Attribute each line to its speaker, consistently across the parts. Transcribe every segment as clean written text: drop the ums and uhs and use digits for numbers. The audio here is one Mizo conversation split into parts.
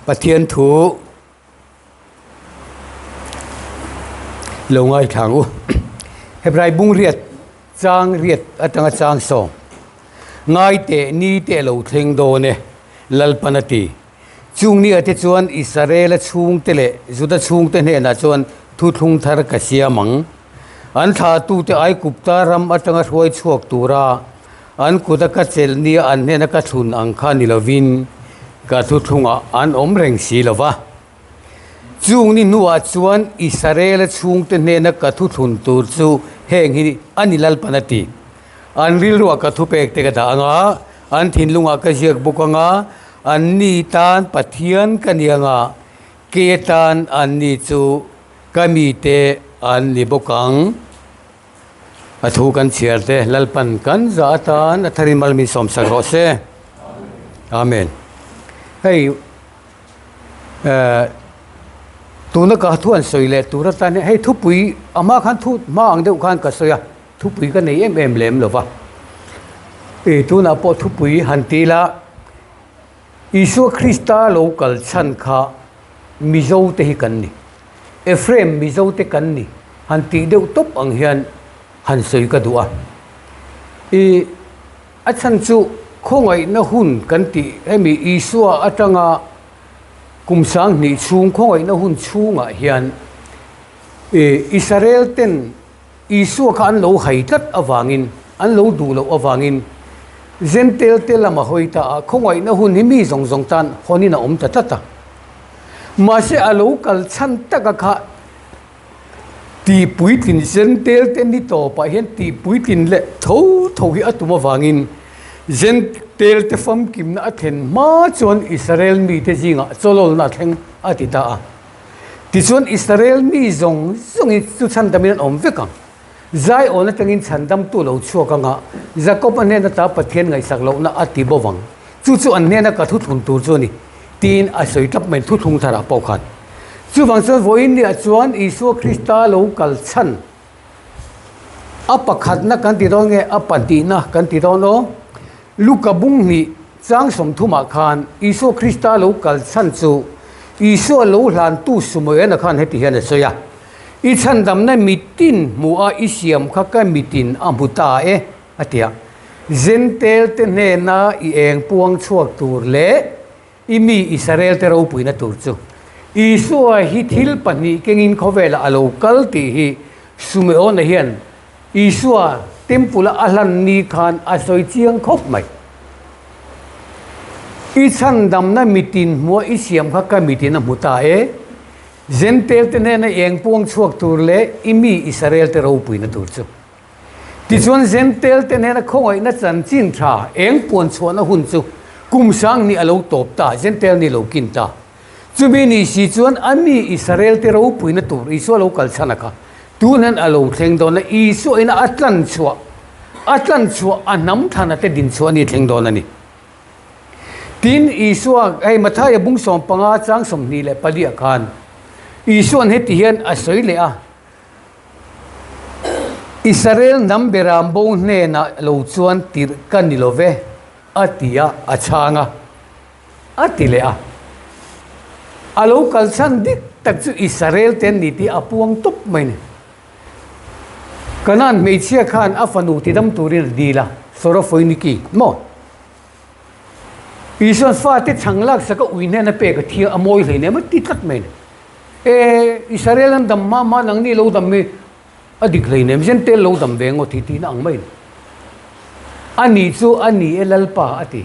Speaker 1: Pathian thu lo ngaithla ang u. Hebrai bung riat chang riat atanga chang sawm. Ngai teh ni te lo thleng dawn e, Lalpan a ti. Chung ni ate chuan Israela chhungte leh Juda chhungte hnenah chuan thuthlung thar ka siam ang. An thlahtute Aigupta ram atanga hruai chhuak tura an kuta ka chelh nia an hnena ka thlun ang kha ni lovin ka thuthlungah an awm reng si lo va. Chung ni hnuah chuan Israela chhungte hnena ka thuthlun tur chu heng hi a ni Lalpan a ti. An rilruah ka thupek te ka dah ang a, an thinlungah ka ziak bawk ang a, an ni tan Pathian ka ni ang a, ke tan an ni chu Ka mite an ni bawk ang. A thu kan chhiar te Lalpan kan za atan a tharin mal min sawmsak rawh se. Amen. Hei eh tuna ka thu an sawi leh tur atan hian hei thupui a hma khan thu hma ang deuh khan ka sawi a, thupui ka nei em em lem lo va. Ih tunah pawh thupui han ti ila Isua Krista lo kal chhan kha Mizo te hi kan ni. Ephraim Mizo te kan ni han tih deuh tawp ang hian han sawi ka duh a. I a chhan chu khawngaihna hun kan tih hemi Isua atanga kum sanghnih chhung khawngaihna hun chhungah hian i Israel ten Isua kha an lo hai tlat avangin, an lo duh loh avangin Jentail te lama hawi ta a, khawngaihna hun hi mi zawng zawng tan hawnin a awm ta tlat a. Mahse a lo kal chhan taka kha tihpuitlin Jentail te ni tawpah hian tihpuitlin leh tho tho hi a tum avangin Jentail te famkimna a thlen hma chuan Israel mite zingah chawlawlna a thleng a ti ta a. Tichuan Israel mi zawng zawngin chu chhandamin an awm vek ang. Zion atangin chhandamtu lo chhuak anga Jakob-a hnen ata Pathian ngaihsak lohna a ti bo vang. Chu chu an hnena ka thuthlung tur chu a ni, tiin a sawi tap mai thuthlung tharah pawh khan. Chuvang chuan vawiin niah chuan Isua Krista lo kal chhan a pakhatna kan ti dawn nge a pahnihna kan ti dawn aw? Luka bung hnih chang sawmthumah khan Isua Krista lo kal chhan chu Isua lo hlantu Sumoena khan heti hian a sawi a, I chhandamna mitin hmuh a i siam kha ka mitin a hmu ta e, a ti a. Jentail te hnena i eng puang chhuak tur leh i mi Israel te ropuina tur chu Isua hi thil pahnih kengin khawvelah a lo kal tih hi Sumeona hian Isua temple a hlan ni khan a sawi chiang khawp mai. I chhandamna mitin hmuha i siam kha ka mitin a hmu ta e. Jentail te hnena eng puang chhuak tur leh i mi Israel te ropuina tur chu. Tichuan Jentail te hnena khawngaihna chanchin tha eng puan chhuahna hun chu kum sang ni a lo tawp ta, Jentail ni lo kin ta. Chumi ni si chuan a mi Israel te ropuina tur Isua lo kal chhan a kha. Tun hian a lo thleng dawn a, Isua ina a tlan chhuah, a tlan chhuah a hnam thlana te din chhuah a ni thleng dawn a ni. Tin, Isua, hei Mathaia bung 15 chang 24 ah khan Isua'n heti hian a sawi leh a, Israel hnam beram bo hnenah lo chuan tirh ka ni lo ve, a ti a, a chhang a. A ti leh a. A lo kalchhan dik tak chu Israel te an ni tih a puang tawp mai ni. Kanaan hmeichhia khan a fanu tidam turin a dil a, Sorofoiniki maw? Isua'n fate chhang laksak a ui hnen a pek a thiang a mawi hlei nem a ti tlat mai ni. E, Israel an dam hma hma nangni lo dam hi a dik hlei nem, Jentail lo dam ve ngawt hi tihna ang mai ni. A ni chu a ni e Lalpa a ti.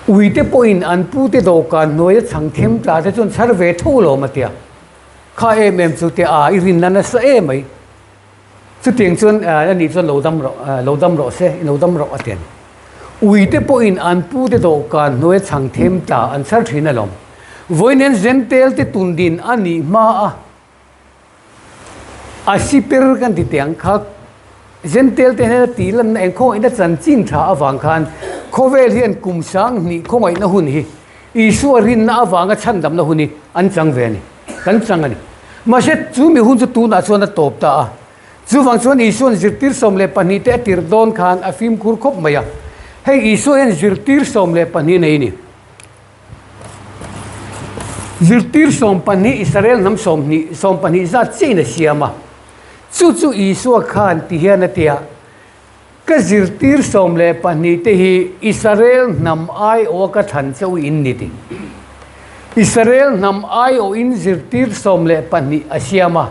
Speaker 1: Uite pawhin an pute dawhkan hnuaia chhang them tla te chuan chhar ve tho alawm a tia. Kha em em chu te a i rinna nasa em mai. Chutiang chuan a nih chuan lo dam rawh lo dam rawh se lo dam rawh a ti a ni. Uite pawhin an pute dawhkan hnuaia chhang them tla an chhar thin alawm. Vawiin Jentail te tundin a nih hma a. A siper kan ti teh ang kha Jentail te hnena tih lanna eng khawngaihna chanchin tha avang khan khawvel hian kum sanghnih khawngaihna hun hi Isua rinna avanga chhandamna hun hi an chang ve a ni, kan chang a ni. Mahse chu mi hun chu tunah chuan a tawp ta a. Chuvang chuan Isua'n zirtir 12 te a tirh dawn khan a fimkhur khawp mai a. Hei Isua hian zirtir 12 nei a ni. Zirtir 12 Israel hnam 20 12 zat chiahin a siam a. Chu chu Isua khan ti hian a ti a, Ka zirtir 12 te hi Israel hnam aiawha ka thlan che u in ni ti. Israel hnam aiawhin zirtir 12 a siam a.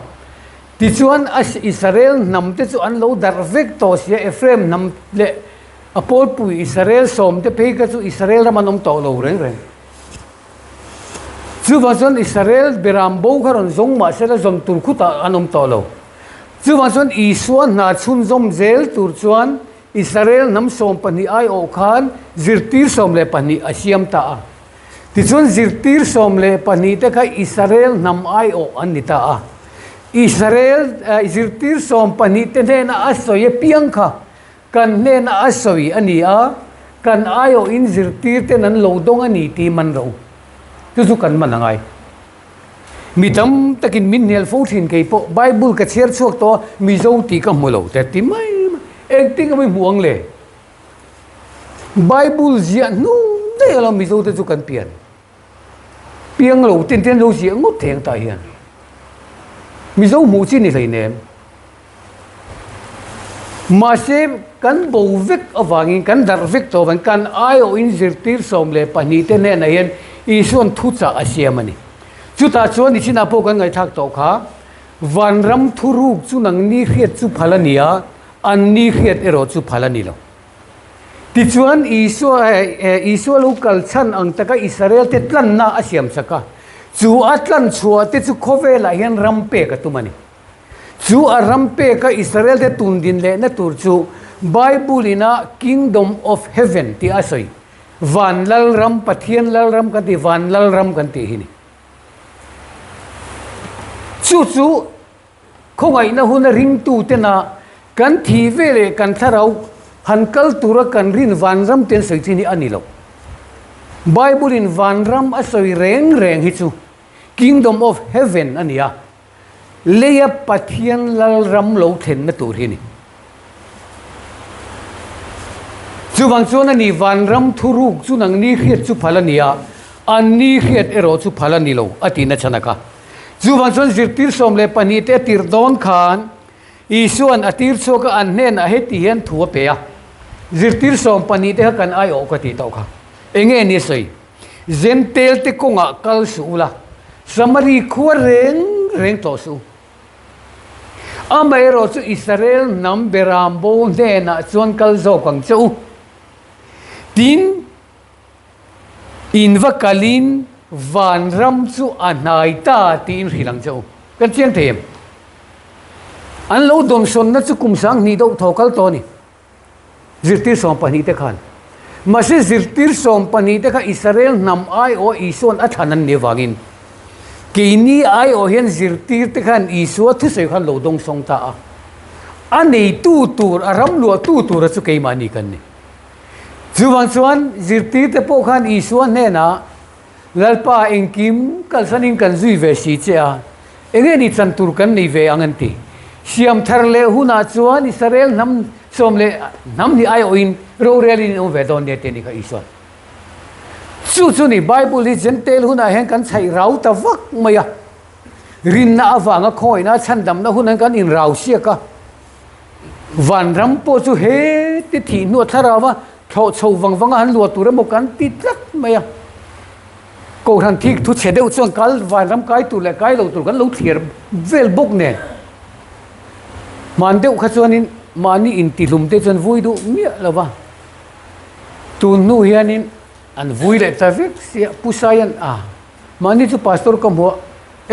Speaker 1: Tichuan Israel hnam te chu an lo darh vek tawh sia, Ephraim hnam leh a pawlpui Israel sawm te phei kha chu Israel ram an awm tawh lo reng reng. Chuvang chuan Israel beram bo kha rawn zawng mah sela zawm tur khutah an awm tawh lo. Chuvang chuan Isua hna chhunzawm zel tur chuan Israel hnam 12 aiawh khan zirtir 12 a siam ta a. Tichuan zirtir 12 te kha Israel hnam aiawh an ni ta a. Israel zirtir 12 te hnena a sawi apiang kha Kan hnena a sawi a ni a, kan aiawhin zirtir ten an lo dawng a ni tih man ro. Chu chu kan man a ngai. Mi tam takin min hnial fo thin kei pawh Bible ka chhiar chhuak tawh a, Mizo tih ka hmu lo te ti mai mai. Engtin ka hmu ang le? Bible ziah hnu daih alo Mizo te chu kan pian. Piang lo ten te an lo ziah ngawt thei ang tah hian. Mizo hmuh chi ni hleinem. Mahse kan bo vek avangin kan darh vek tawh avangin kan aiawhin zirtir 12 te hnenah hian Isua'n thuchah a siam a ni. Chutah chuan i chinah pawh kan ngaihthlak tawh kha, Vanram thuruk chu nangni hriat chu phal a ni a, anni hriat erawh chu phal a ni lo. Tichuan, Isua Isua lo kal chhan ang taka Israel te tlanna a siam chak a, chu a tlan chhuah te chu khawvelah hian ram pek a tum a ni. Chu a ram peka Israel te tun din lehna tur chu Bible ina Kingdom of Heaven tih a sawi, Van Lalram, Pathian Lalram kan tih, Van Lalram kan tih hi ni. Chu chu Khawngaihna huna ringtutena kan thi ve leh kan thlarau han kal tura kan rin vanram te an sawi thin hi a ni lo. Bible-in vanram a sawi reng reng hi chu Kingdom of Heaven a ni a, leia Pathian Lalram lo thlenna tur hi a ni. Chuvang chuan a ni vanram thuruk chu nangni hriat chu phal a ni a, anni hriat erawh chu phal a ni lo a tihna chhan a kha. Chuvang chuan zirtir 12 te a tir dawn khan Isua'n a tir chhuak a, an hnenah heti hian thu a pe a, Zirtir 12 te kha kan aiawh ka tih tawh kha. Enge ni a sawi? Zentel te kawngah kal suh ula, Samari khua reng reng tawh suh u. Amaherawh chu Israel hnam beram bo hnenah chuan kal zawk ang che u. Tin, In va kalin vanram chu a hnai ta tiin hrilh ang che u. Kan chiang thei em? An lo dawnsawnna chu kum 2000 deuh thaw kal tawh a ni. Zirtir 12 te khan. Mahse zirtir 12 te kha Israel hnam aiawh Isua'n a thlan an nih avangin keini aiawh hian zirtir te khan Isua thusawi khan lo dawngsawng ta a. A neitu tur, a ram luahtu tura chu keimahni kan ni. Chuvang chuan zirtirte pawh khan Isua hnenah, Lalpa, engkim kalsanin kan zui ve si che a, enge ni chan tur kan nei ve ang an ti. Siam thar leh hunah chuan Israel hnam sawm leh hnam hnih aiawhin rorelin in awm ve dawn nia ti a ni kha Isua'n. Chu chu ni Bible hi Jentail hunah hian kan chhaih rau ta vak mai a, rinna avanga khawihna chhandamna hun kan inrau siak a. Vanram pawh chu he ti thih hnuah thlarau a thlawh chho vang vang a han luah tur emaw kan ti tlat mai a. Kohhran thik thu chhe deuh chuan kal vanram kai tur leh kai lo tur kan lo thlir vel bawk nen. Hman deuh kha chuanin mahni intihlum te chuan vui duh miah lo va. Tun hnu hianin an vui leh ta vek sia Pu Saia'n a mahni chu pastor ka hmuh a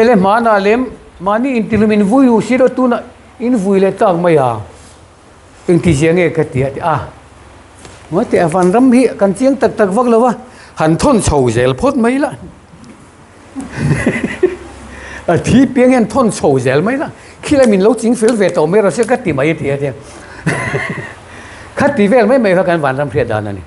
Speaker 1: ele hmanah lem mahni intihlum in vui duh si lo tunah In vui leh tak mai a, engtizia nge ka ti a ti a, Mate a vanram hi kan chiang tak tak vak lo va, han thawn chho zel phawt mai la, a thi piang hian thawn chho zel mai la, khilai min lo ching fel ve tawh mai rawh se ka ti mai a ti a ti a, kha ti vel mai mai kha kan vanram hriat dan a ni.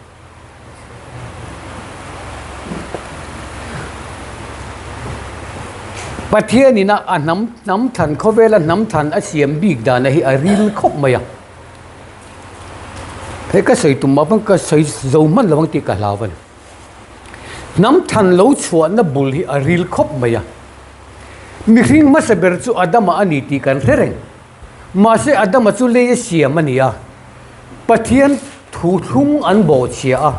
Speaker 1: Pathianin a a hnam hnam than khawvela hnam than a siam bik dana hi a ril khawp mai a. He ka sawi tum ah pawn ka sawi zo hman lo ang tih ka hlau a ni. Hnam than lo chhuahna bul hi a ril khawp mai a. Mihring hmasa ber chu Adama a ni tih kan hre reng. Mahse Adama chu lei a siam a ni a. Pathian thu thlung an bawhchhia a.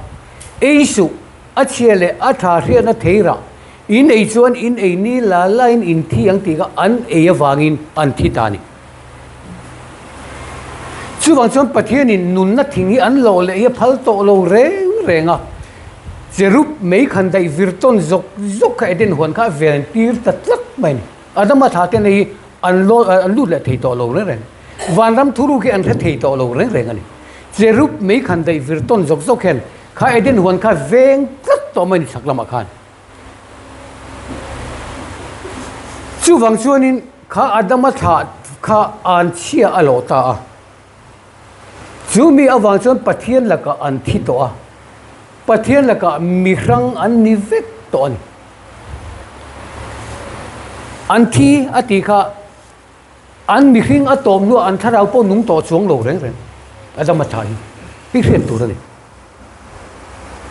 Speaker 1: Ei suh, a chhia leh a tha hriatna thei rah. In ei chuan in ei ni la lain in thi ang tih kha an ei avangin an thi ta a ni. Chuvang chuan Pathianin nunna thing hi an lawh leh hi a phal tawh lo reng reng a, cherub mei khan daih vir tawn zawk zawk kha Eden huan kha a ven tir ta tlat mai a ni. Adama thla te nei hi an law an lut leh thei tawh lo reng reng. Vanram thuruk hi an hre thei tawh lo reng reng a ni. Cherub mei khan daih vir tawn zawk zawk hian kha Eden huan kha veng tlat tawh mai a ni chhak lamah khan. Chuvang chuanin kha Adama thlah kha an chhia a lawh ta a. Chu mi avang chuan Pathian lakah an thi tawh a, Pathian lakah mi hrang an ni vek tawh a ni. An thi a tih kha an mihring a tawp hnuah an thlarau pawh nung tawh chuang lo reng reng. Adama thlah hi hi hriat tur a ni.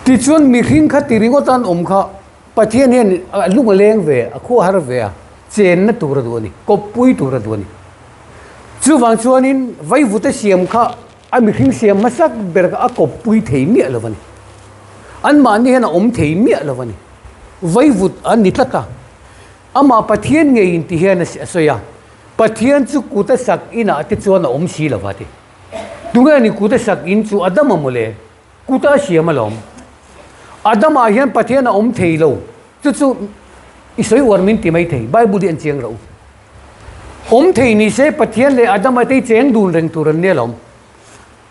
Speaker 1: Tichuan mihring kha ti ringawt an awm kha Pathian hian a lung a leng ve, a khua har ve a, chenna tur a duh a ni, kawppui tur a duh a ni. Chuvang chuanin vaivute siam kha a mihring siam hmasak ber kha a kawppui thei miah lo a ni. Anmahni hian a awm thei miah lo a ni. Vaivut an ni tlat a. Amah Pathian ngei in ti hian a sawi a, Pathian chu kut a sak inah te chuan a awm si lo va ti. Tunge ni kut a sak in chu Adama mawle, kut a siam alawm. Adama hian Pathian a awm thei lo, chu chu i sawi uar min ti mai thei, Bible hi an chiang rauh. Awm thei ni se Pathian leh Adama te hi cheng dun reng tur an nia lawm.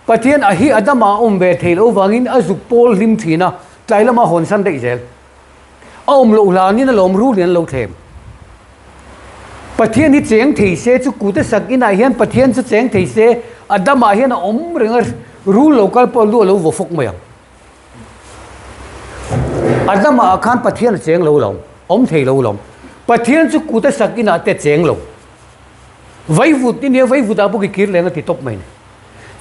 Speaker 1: Pathian a hi Adama a awm ve thei loh vangin a zuk pawl hlim thin a, tlai lama hawn san daih zel. A awm loh hlanin a lawm rulin an lo thlem. Pathian hi cheng thei se chu kute sak inah hian Pathian chu cheng thei se Adamah hian a awm reng a, rul lo kal pawh lu a lo vaw fawk mai ang. Adamah ah khan Pathian a cheng lo lo, awm thei lo lo. Pathian chu kute sak inah te cheng lo. Vaivut i nia vaivut ah pawh ki kir leng a ti tawp mai ni.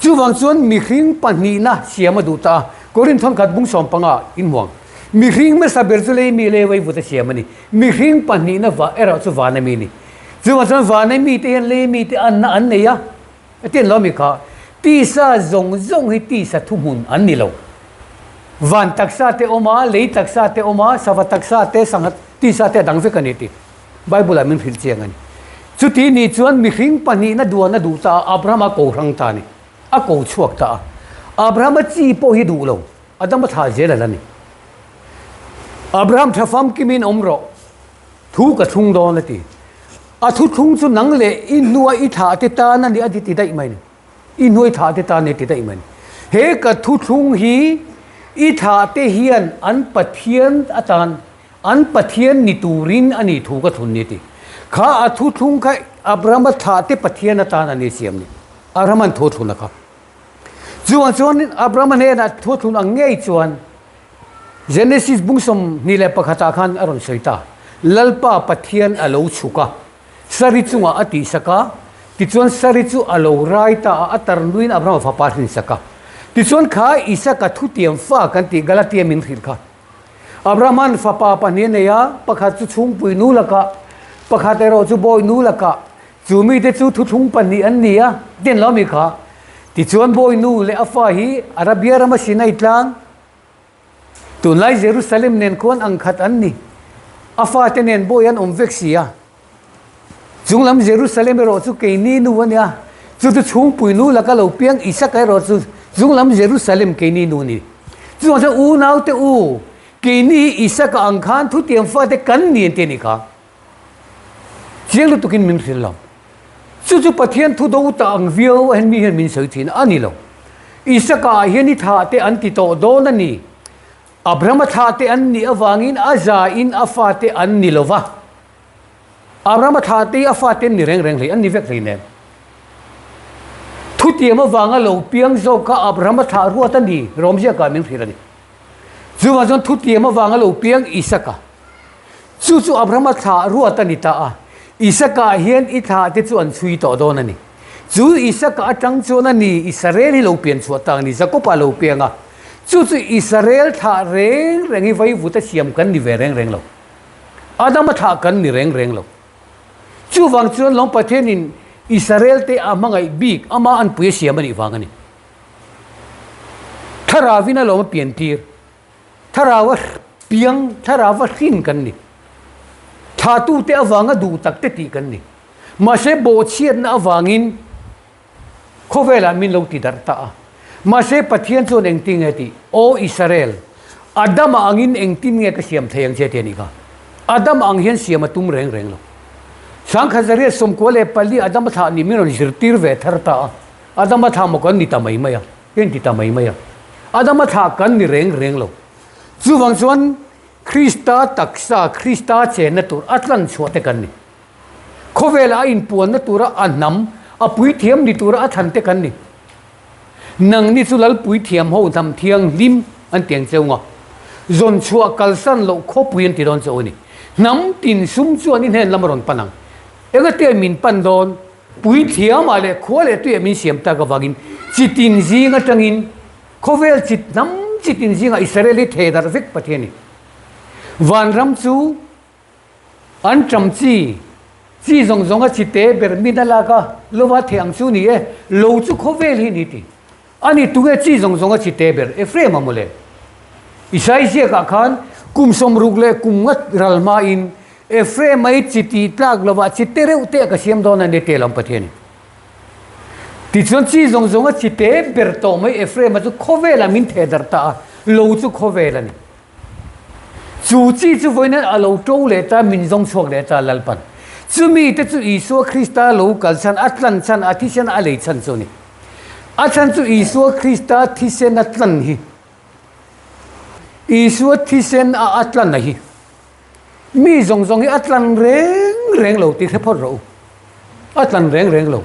Speaker 1: Chuvang chuan mihring pahnihna siam a duh ta a, Korinth thawnkhat bung 15 inhuang. Mihring hmasa ber chu lei mi lei vaivut a siam a ni. Mihring pahnihna va erawh chu vana mi a ni. Chuvang chuan vana mite hian lei mite anna an nei a, a ti an lo mi kha. Tisa zawng zawng hi tisa thuhmun an ni lo. Van taksa te awm a, lei taksa te awm a, sava taksa te, sangha tisa te a dang vek a ni a ti. Bible ah min hrilh chiang a ni. Chuti ni chuan mihring pahnihna duan a duh ta a, Abrahama ko hrang ta a ni. A ko chhuak ta a. Abrahama chi pawh hi duh lo, Adama thlah zel a la ni. Abraham tha famkimin awm rawh, thu ka thlung dawn a ti. A thu thlung chu nang leh i hnua i thlah te tan a ni a ti ti daih mai a ni. I hnuai thlah te tan a ni ti daih mai a ni. He ka thu thlung hi i thlah te hian an Pathian atan An Pathian ni turin a ni thu ka thlun ni ti. Kha a thu thlung kha Abrahama thlah te Pathian atan a ni siam ni. Abrahama'n thu a thlun a kha. Chuvang chuan Abrahama hnenah thu a thlun ang ngei chuan Genesis bung 21 ah khan a rawn sawi ta. Lalpa Pathian a lo chhuk a, Sari chungah a tihsak a, tichuan Sari chu a lo rai ta a, a tarnuin Abrahama fapa a hrinsak a. Tichuan kha Isaka thutiam fa kan tih Galatia min hrilh kha. Abrahaman fapa pahnih a nei a, pakhat chu chhungpui nu lakah, pakhat erawh chu bawi nu lakah. Chu mite chu thuthlung pahnih an ni a, den lo mi kha. Tichuan bawi nu leh a fa hi Arabia rama Sinai tlang, tunlai Jerusalem nen khuan ang khat an ni. A fate nen bawi an awm vek si a. Chunglam Jerusalem erawh chu keini nu a nia, chu chu chhungpui nu laka lo piang Isaka erawh chu chunglam Jerusalem keini nu a ni. Chuvang chuan unaute u, keini hi Isaka ang khan thutiang fate kan ni an ti a nih kha. Chiang lutukin min hrilh lo. Chu chu Pathian thu do ta ang viau a hian mi hian min sawi thin a ni lo. Isaka ah hian i thah te an ti tawh dawn a ni. Abrahama thlah te an nih avangin a za in a fate an ni lo va. Abrahama thlah te hi a fate an ni reng reng hlei, an ni vek hlei nen. Thutiam avanga lo piang zawk kha Abrahama thlah ruat a ni, Rawmziakah min hrilh a ni. Chuvang chuan thutiam avanga lo piang Isaka, chu chu Abrahama thlah ruat a ni ta a. Isaka hian i thlah te chu an chhui tawh dawn a ni. Chu Isaka atang chuan a ni Israel hi lo pian chhuah tak a ni, Jakob-a lo piang a. Chu chu Israel thlah reng reng hi vaivuta siam kan ni ve reng reng lo. Adama thlah kan ni reng reng lo. Chuvang chuan lawng Pathianin Israel te a hmangaih bik ama anpui a siam a nih vang a ni. Thlarauin a lawm a pian tir. Thlarau a piang, thlarau a hrin kan ni. Thlatute avanga duh tak te tih kan ni. Mahse bawhchhiatna avangin Khawvelah min lo ti darh ta a. Mahse Pathian chuan engtin nge tih? Aw Israel, Adama angin engtin nge ka siam thei ang che ti a nih kha. Adama ang hian siam a tum reng reng lo. Sangkhat zariat 94 Adama thlah nih min rawn zirtir ve thar ta a. Adama thlah maw kan ni ta mai mai a, ka inti ta mai mai a. Adama thlah kan ni reng reng lo. Chuvang chuan Krista taksa, Krista chenna tur a tlan chhuah te kan ni. Khawvela a inpuanna tura a hnam, a puithiam ni tura a thlan te kan ni. Nangni chu lal puithiam ho hnam thianghlim an ti ang cheu nga. Zawn chhuah kalsan loh khawpui an ti dawn cheu a ni. Hnam tin sum chuan i hnen lam a rawn pan ang. Engate min pan dawn? Puithiamah leh khua leh tuiah min siam tak avangin chi tin zing atangin khawvel chi hnam chi tin zingah Israel hi theh darh vek Pathian a ni. Vanram chu An ṭam chi, chi zawng zawng a chi te ber min a lak a, lova theh ang chu ni e, lo chu khawvel hi ni ti. A ni tunge chi zawng zawng a chi te ber Ephraim a mawle. Isai ziakah khan kum 60 leh kum ngat ral hmain Ephraim ai chi tih tlak lovah chi te reuh te a ka siam dawn a ni te lam Pathian in. Tichuan chi zawng zawng a chi te ber tawh mai Ephraim a chu khawvelah min theh darh ta a, lo chu khawvel a ni. Chu chi chu vawiin a lo to leh ta, min zawng chhuak leh ta Lalpan. Chumi te chu Isua Krista lo kal chhan, a tlan chhan, a thisen a lei chhan chu a ni. A chhan chu Isua Krista thisen a tlan hi. Isua thisen a a tlan a hi. Mi zawng zawng hi a tlan reng reng lo tih hre phawt rawh u. A tlan reng reng lo.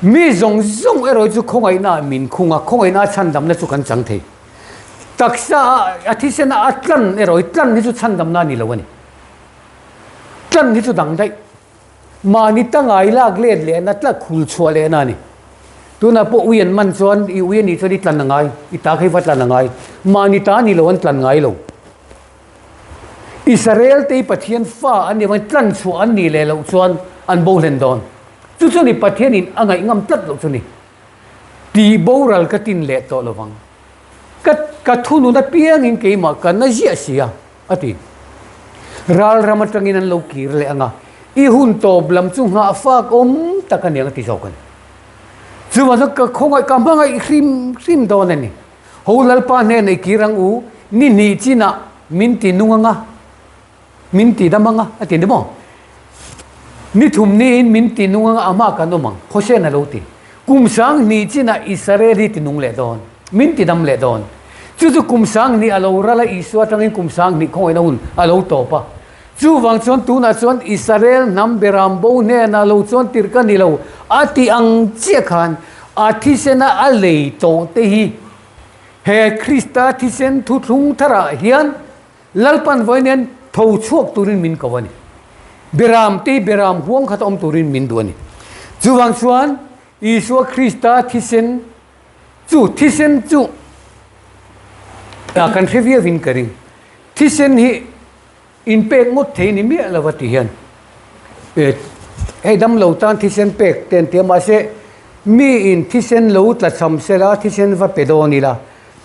Speaker 1: Mi zawng zawng erawh chu khawngaihna ah min khung a, khawngaihna a chhandamna chu kan chang thei. Taksa a a thisen a a tlan erawh hi tlan hi chu chhandamna a ni lo a ni. Tlan hi chu dang daih. Mahni tangai lak let lehna tlat khul chhuah lehna a ni. Tunah pawh ui an man chuan i ui a nih chuan i tlan a ngai, i ta kha i va tlan a ngai. Mahni ta a ni lo an tlan ngai lo. Israel te hi Pathian fa an nih avangin tlan chhuah an nih leh loh chuan an bo hlen dawn. Chu chu ni Pathian in a ngaih ngam tlat loh chu ni. Tih boral ka tin leh tawh lovang. Ka ka thunun apiangin keimah ka na ziah si a, a ti. Ral ram atangin an lo kir leh ang a, i hun tawp lam chu nghah fak awm tak a niang a ti zawk a ni. Chuvang chuan ka khawngaih ka hmangaih hrim hrim dawn a ni. Ho Lalpa hnenah i kir ang u, ni hnih chinah min ti nung ang a, min ti dam ang a, a ti ni maw? Ni thum niin min ti nung ang a, amah kan awm ang, Hosea a lo ti. Kum 2000 chinah Israel hi ti nung leh dawn, min ti dam leh dawn. Chu chu kum 2000 a lo ral a, Isua atangin kum 2000 khawngaihna hun a lo tawp a. Chuvang chuan tunah chuan Israel hnam beram bo hnenah lo chuan tirh ka ni lo, a ti ang chiah khan a thisena a lei tawh te hi he Krista thisen thuthlung tharah hian Lalpan vawiin tho chhuak turin min ko a ni. Beram te hi beram huang khat awm turin min duh a ni. Chuvang chuan Isua Krista thisen chu thisen chu kan hre viauin ka ring. Thisen hi Inpek ngawt thei ni miah lo a ti hian hei dam lo tan thisen pek te an ti a mahse mi in thisen lo tla cham se la thisen va pe dawn ila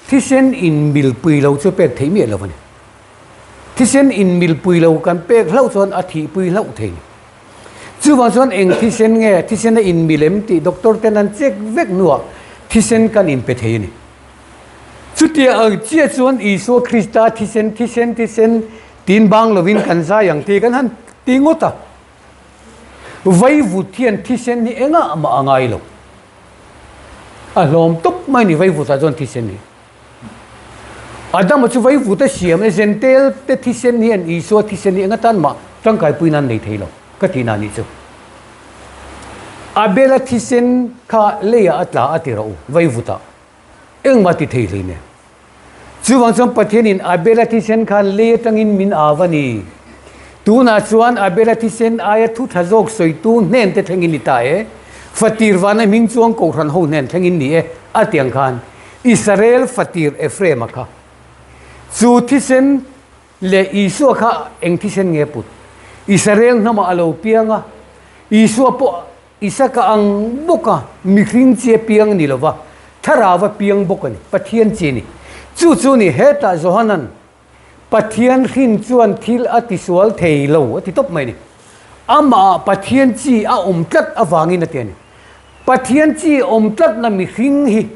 Speaker 1: thisen in milpui lo chu pek theih miah lo a ni. Thisen in milpui lo kan pek hlauh chuan a thihpui hlauh thei ni. Chuvang chuan eng thisen nge thisen a in mil em tih doctor ten an check vek hnuah thisen kan inpe thei a ni. Chutia ang chiah chuan Isua Krista thisen, thisen, thisen tin bang lovin kan zai ang tih kan han ti ngawt a. Vaivut hian thisen hi engah mah a ngai lo. A hlawm tawp mai ni vaivutah chuan thisen hi. Adama chu vaivut a siam e, Zentel te thisen hian Isua thisen hi engatan mah tangkaipui nan nei thei lo ka tih na nih chu. Abela thisen kha leiah a tla a ti rawh u vaivutah. Engmah ti thei hlei nen. Chuvang chuan Pathianin Abela thisen khan lei atangin min au a ni. Tunah chuan Abela thisen aia thu tha zawk sawitu hnen te thlengin ni ta e. Fatir vana hming chuang Kohhran ho hnen thlengin ni e a ti ang khan. Israel fatir Ephraim-a kha. Chu thisen leh Isua kha eng thisen nge put? Israel hnamah a lo piang a, Isua pawh Isaka ang bawka mihring chi a piang ni lova, thlarau a piang bawk a ni, Pathian chi a ni. Chu chu ni hetah Johanan Pathian hrin chuan thil a tisual thei lo a ti tawp mai a ni. Amah Pathian chi a awm tlat avangin a ti a ni. Pathian chi awm tlatna mihring hi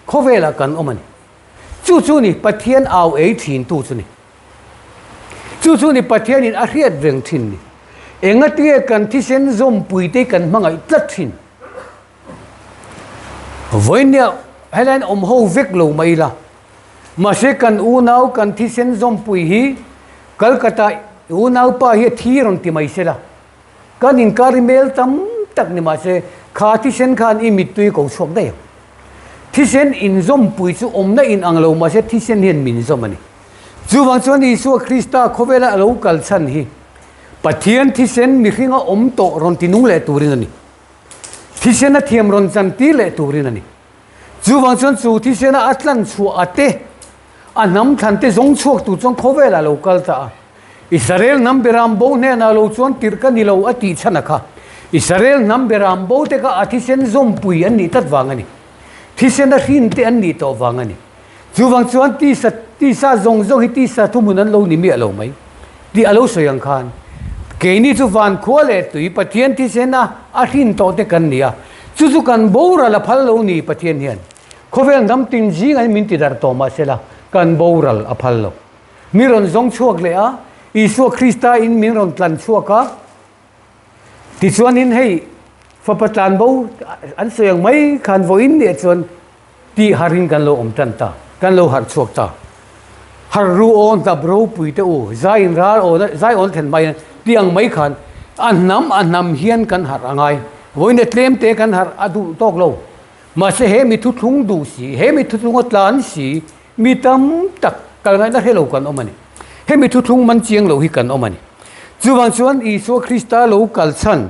Speaker 1: khawvelah kan awm a ni. Chu chu ni Pathian au ei thintu chu ni. Chu chu ni Pathianin a hriat reng thin ni. Engatinge kan thisen zawmpuite kan hmangaih tlat thin? Vawinia helaiin awm ho vek lo mai ila. Mahse kan unau kan thisen zawmpui hi Calcutta unaupa hi a thi rawn ti mai sela. Kan inkar i mel tam tak ni mahse kha thisen khan i mittui ko chhuak daih ang. Thisen inzawmpui chu awmna in ang lo mahse thisen hian min zawm a ni. Chuvang chuan Isua Krista khawvela a lo kal chhan hi Pathian thisen mihringa awm tawh rawn ti nung leh turin a ni. Thisen a thiam rawn chan tir leh turin a ni. Chuvang chuan chu thisena a tlan chhuah a te, a hnam thlan te zawng chhuak tur chuan khawvelah a lo kal ta a. Israel hnam beram bo hnenah lo chuan tirh ka ni lo a tih chhan a kha. Israel hnam beram bo te kha a thisen zawmpui an nih tlat vang a ni. Thisen a hrin te an nih tawh vang a ni. Chuvang chuan tisa tisa zawng zawng hi tisa thuhmun an lo ni miah lo mai tih a lo sawi ang khan keini chu van khua leh tui Pathian thisen a a hrin tawh te kan ni a, chu chu kan boral a phal lo ni Pathian hian khawvel hnam tin zingah min ti darh tawh mahsela kan boral a phal lo. Mi rawn zawng chhuak leh a, Isua Krista in min rawn tlan chhuak a, tichuanin hei fapa tlanbo an sawi ang mai khan vawiin nih chuan Tih harin kan lo awm tan ta, kan lo harh chhuak ta. Harh ru aw hnap ropui te u, zaiin ral aw zai awn thlen mai tih ang mai khan a hnam a hnam hian kan harh a ngai. Vawiin tlem te kan harh a duh tawk lo. Mahse he mi thuthlung duh si, he mi thuthlung a tlan si, mi tam tak kal ngaihna hre lo kan awm a ni. He mi thuthlung man chiang lo hi kan awm a ni. Chuvang chuan Isua Krista lo kal chhan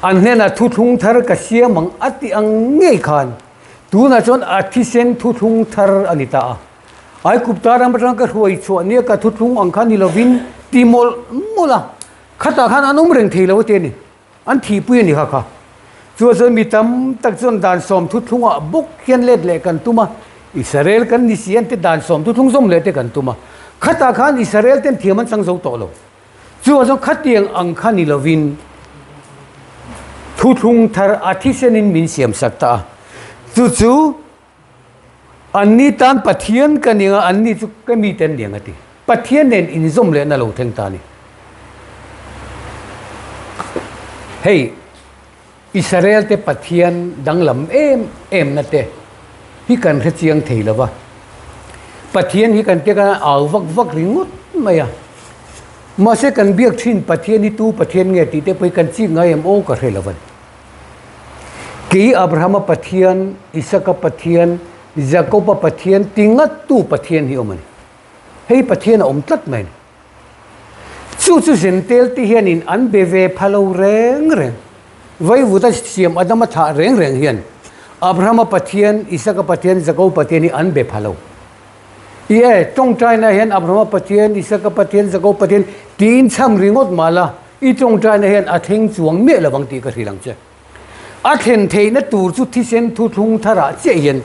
Speaker 1: An hnenah thuthlung thar ka siam ang a ti ang ngei khan tunah chuan a thisen thuthlung thar a ni ta a. Aigupta ram atang ka hruai chhuah nia ka thuthlung ang kha ni lovin ti mawlh mawlh a, khatah khan an awm reng thei lo a ti a ni. An thihpui a ni kha kha. Chuan chuan mi tam tak chuan dan sawm thuthlungah bawk hian let leh kan tum a, Israel kan ni si an te dan sawm thuthlung zawm leh te kan tum a. Khatah khan Israel ten thiam an chang zo tawh lo. Chuvang chuan khatiang ang kha ni lovin thuthlung thar a thisenin min siamsak ta a. Chu chu anni tan Pathian ka ning a, anni chu ka mite an niang a ti. Pathian nen inzawm lehna lo thleng ta a ni. Hei Israel te Pathian danglam em em na te hi kan hre chiang thei lo va. Pathian hi kan tek a au vak vak ringawt mai a. Mahse kan biak thin Pathian hi tu Pathian nge tih te pawh hi kan chik ngai em aw ka hre lo va ni. Kei Abrahama Pathian, Isaka Pathian, Jakoba Pathian ti ngat tu Pathian hi awm a ni. Hei Pathian a awm tlat mai a ni. Chu chu Zentel te hianin an be ve pha lo reng reng. Vaivuta siam Adama thlah reng reng hian Abrahama Pathian, Isaka Pathian, Jakoba Pathian hi an be pha lo. I e, tawngtaina hian Abrahama Pathian, Isaka Pathian, Jakoba Pathian tiin chham ringawt mah la, i tawngtaina hian a thleng chuang miah lovang tih ka hrilh ang che. A thlen theihna tur chu thisen thuthlung tharah chiah hian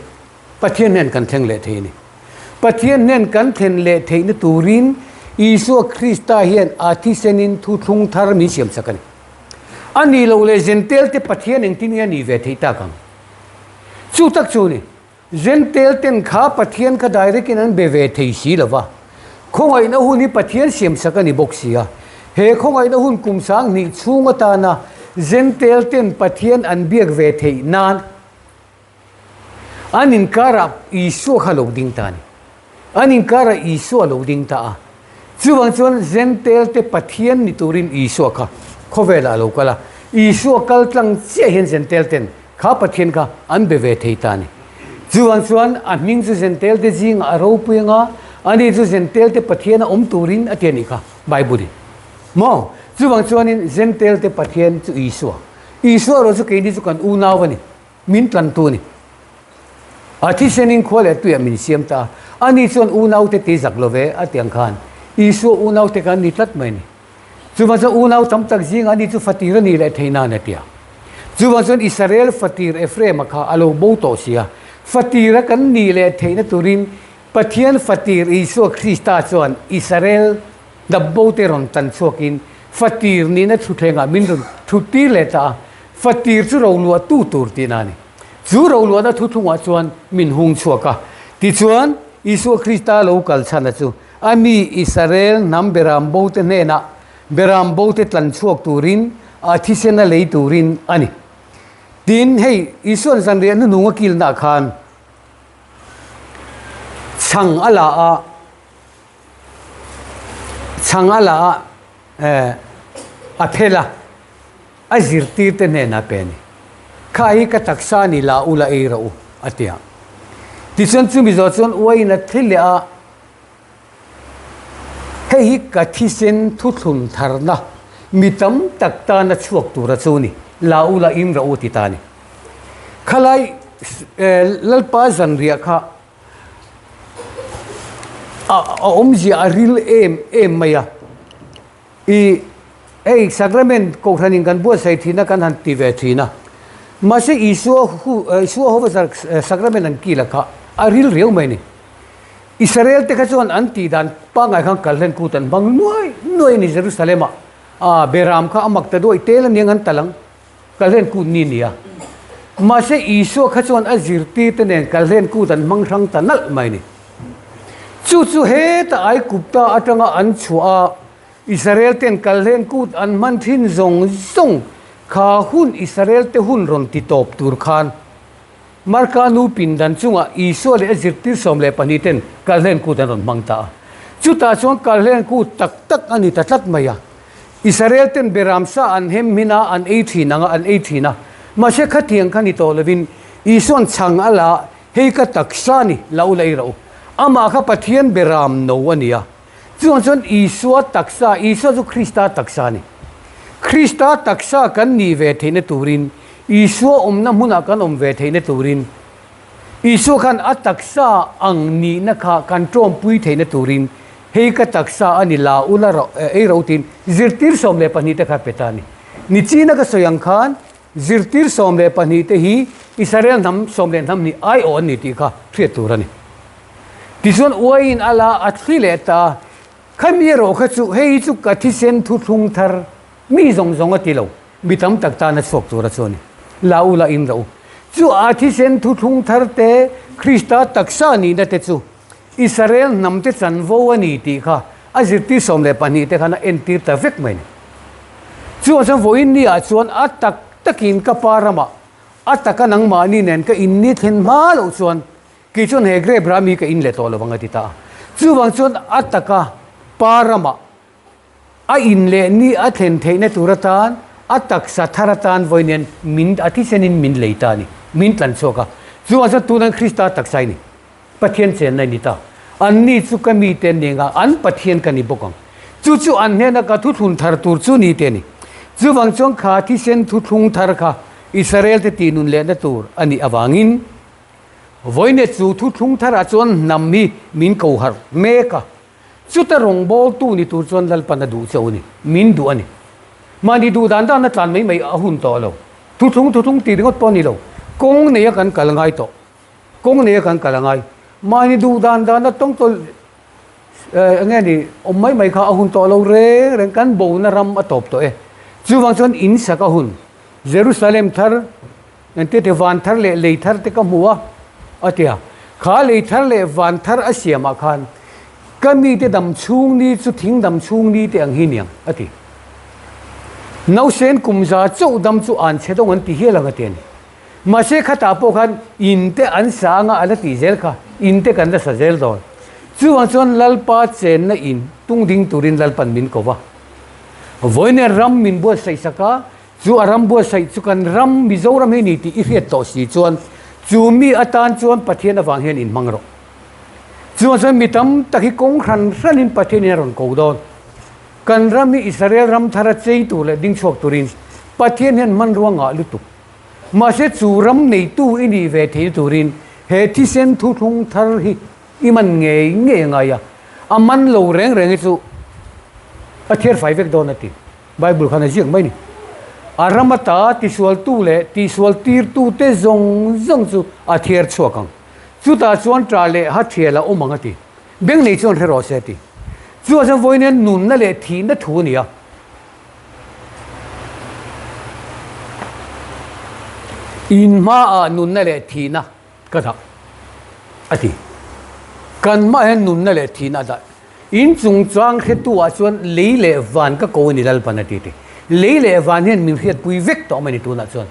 Speaker 1: Pathian hnen kan thleng leh thei a ni. Pathian hnen kan thlen leh theihna turin Isua Krista hian a thisenin thuthlung thar min siamsak a ni. A nih loh leh Zentel te Pathian engtin nge a nih ve theih tak ang? Chu tak chu a ni. Zentel ten kha Pathian kha direct in an be ve thei si lo va. Khawngaihna hun hi Pathian siamsak a ni bawk si a. He khawngaihna hun kum sanghnih chhung atana Zentel ten Pathian an biak ve theih nan, An inkarah Isua kha lo ding ta a ni. An inkarah Isua lo ding ta a. Chuvang chuan Zentel te Pathian ni turin Isua kha khawvelah a lo kal a. Isua kal tlang chiah hian Zentel ten kha Pathian kha an be ve thei ta a ni. Chuvang chuan a hming chu Zentel te zingah a ropui anga, ani chu Zentel te Pathian a awm turin a ti a nih kha Bible in. Maw? Chuvang chuanin Zentel te Pathian chu Isua. Isua erawh chu keini chu kan unau a ni. Min tlantu a ni. A thisenin khua leh tuiah min siam ta a, ani chuan unaute ti zak lo ve a ti ang khan Isua unaute kha an ni tlat mai a ni. Chuvang chuan unau tam tak zingah ani chu fatir a nih leh theih nan a ti a. Chuvang chuan Israel fatir Ephraim-a kha a lo bo tawh si a, fatira kan nih leh theihna turin Pathian fatir Isua Krista chuan Israel dapbote rawn tan chhuakin fatir nihna thutthlengah min rawn thuttir leh ta a, fatir chu roluahtu tur tihna a ni. Chu roluahna thuthlungah chuan min hung chhuak a. Tichuan, Isua Krista lo kal chhana chu a mi Israel hnam beram bote hnenah beram bote tlan chhuak turin a thisen a lei turin a ni. Tin, hei Isua'n zanriah hnunung a kilnaah khan chhang a la a, chhang a la a, eh, a phel a, a zirtirte hnenah a pe a ni. Kha hi ka taksa ni la ula ei rawh u, a ti a. Tichuan chumi zawh chuan uaiin a thli leh a, Hei hi ka thisen thuthlun tharna mi tam tak tana chhuak tura chu ni, la ula in rawh u ti ta a ni. Khalai Lalpa zanriah kha a awmzia a ril em em mai a, i hei sacrament kohhranin kan buatsaih thin a kan han ti ve thin a, mahse Isua hu Isua hova sacrament an kil a kha a ril riau mai a ni. Israel te kha chuan an tih dan pangngai khan kalhlen kut an hmang nuai nuai a ni Jerusalem ah a Beram kha a mak ta duai tel aniang an tal ang kalhlen kut ni nia. Mahse Isua kha chuan a zirtir te nen kalhlen kut an hmang hrang ta nalh mai a ni. Chu chu heta Aigupta atanga an chhuah a Israel ten kalhlen kut an hman thin zawng zawng kha hun Israel te hun rawn ti tawp tur khan Marka nu pindan chungah Isua leh a zirtir 12 ten kalhlen kut an rawn hmang ta a. Chutah chuan kalhlen kut tak tak a ni ta tlat mai a. Israel ten beram sa an hem hmin a, an ei thin ang a, an ei thin a. Mahse khatiang kha ni tawh lovin Isua'n chhang a la a, Hei ka taksa ni, la u la ei rawh u. Amah kha Pathian beram no a ni a. Chuvang chuan Isua taksa, Isua chu Krista taksa a ni. Krista taksa kan nih ve theihna turin, Isua awmna hmunah kan awm ve theihna turin, Isua khan a taksa ang nihna kha kan tawmpui theihna turin, hei ka taksa a ni, la u la rawh, ei rawh u tiin zirtir 12 te kha pe ta a ni. Nichina ka sawi ang khan zirtir 12 te hi Israel hnam sawm leh hnam hnih aiawh an ni tih kha hriat tur a ni. Tichuan uaiin a la a thli leh ta, Khami erawh kha chu hei hi chu ka thisen thuthlung thar mi zawng zawng a ti lo, mi tam tak tan a chhuak tur a chu a ni. La u la in rawh u. Chu a thisen thuthlung thar te, Krista taksa nihna te chu Israel hnam te chanvo a ni tih kha a zirtir 12 te khan a entir ta vek mai a ni. Chuvang chuan vawiin ni ah chuan a tak takin ka pa ramah a taka nangmahni nen ka inni thlen hma loh chuan Kei chuan he grape rah mi ka in leh tawh lo ang a ti ta a. Chuvang chuan a taka pa ramah a in leh ni a thlen theihna tur atan a taksa thar atan vawi nen min a thisenin min lei ta a ni, min tlan chhuak a. Chuvang chuan tunan Krista taksa i ni, Pathian chenna i ni ta. Anni chu ka mite an ni anga an Pathian ka ni bawk ang. Chu chu an hnena ka thuthlun thar tur chu ni te a ni. Chuvang chuan kha thisen thuthlung thar kha Israel te tihnun lehna tur a nih avangin, Vawinet chu thuthlung tharah chuan hnam hi min ko harh mek a, chuta rawngbawltu ni tur chuan Lalpan a duh che u ni, min duh a ni. Mahni duh dan dan a tlan mai mai a hun tawh lo. Thuthlung thuthlung tih ringawt pawh a ni lo, kawng neia kan kal ngai tawh, kawng neia kan kal a ngai. Mahni duh dan dan a tawngtawl eng nge ni awm mai mai kha a hun tawh lo reng reng, kan bona ram a tawp tawh e. Chuvang chuan in sak a hun, Jerusalem thar, Engte te van thar leh lei thar te ka hmu a, a ti a. Kha lei thar leh van thar a siamah khan ka mite dam chhung ni chu thing dam chhung ni te ang hi niang, a ti. Nausen kum za chauh dam chu an chhe dawng an ti hial ang a ti a ni. Mahse khatah pawh khan in te an sa anga a la tih zel kha, in te kan la sa zel dawn. Chuvang chuan Lalpa chenna in tung ding turin Lalpan min ko va. Vawiin ram min buatsaih sak a, Chu a ram buatsaih chu kan ram Mizoram hi ni tih i hriat tawh si chuan chu mi atan chuan Pathian avang hian inhmang rawh. Chuan chuan mi tam tak hi kawng hran hranin Pathianin a rawn ko dawn. Kan ram hi Israel ram thara chei tur leh ding chhuak turin Pathian hian hmanrua ngah lutuk. Mahse chu ram neitu i nih ve theihna turin He thisen thuthlung thar hi i man ngei ngei a ngai a, a man lo reng reng hi chu a thiar fai vek dawn a ti. Bible khan a ziak mai a ni. A ram ata tisualtu leh tihsualtirtute zawng zawng chu a thiar chhuak ang. Chutah chuan ṭah leh ha ṭhial a awm ang a ti. Beng nei chuan hre rawh se a ti. Chuvang chuan vawiin hian nunna leh thihna thu a ni a. In hmaah nunna leh thihna ka dah a ti. Kan hmaah hian nunna leh thihna a dah. In chungchang hretu ah chuan lei leh van ka ko a ni Lalpan a ti ti. Lei leh van hian min hriatpui vek tawh mai ni tunah chuan.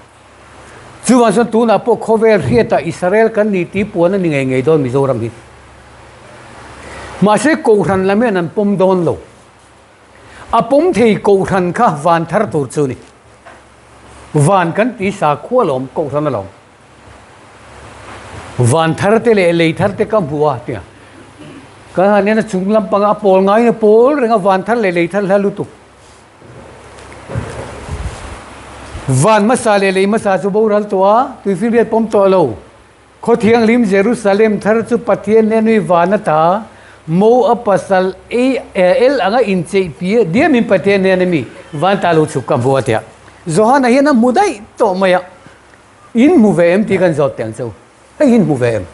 Speaker 1: Chuvang chuan tunah pawh khawvel hriatah Israel kan ni tih puan a ni ngei ngei dawn Mizoram hi. Mahse Kohhran lam hian an pawm dawn lo. A pawm thei Kohhran kha van thar tur chu ni. Van kan ti sakhua lawm Kohhran alawm. Van thar te leh lei thar te ka hmu a tia. Kan han en a chung lampanga a pawl ngaiin a pawl reng a van thar leh lei thar hla lutuk. Van hmasa leh lei hmasa chu boral tawh a, tuifinriat pawm tawh lo. Khaw thianghlim Jerusalem thar chu Pathian nen nui van ata mo a pasal ei el anga incheih pi diamin Pathian nen a mi van ta lo chhuk ka hmu a tia. Johana hian a hmu daih tawh mai a, in hmu ve em tih kan zawt teh ang che u. Hei in hmu ve em?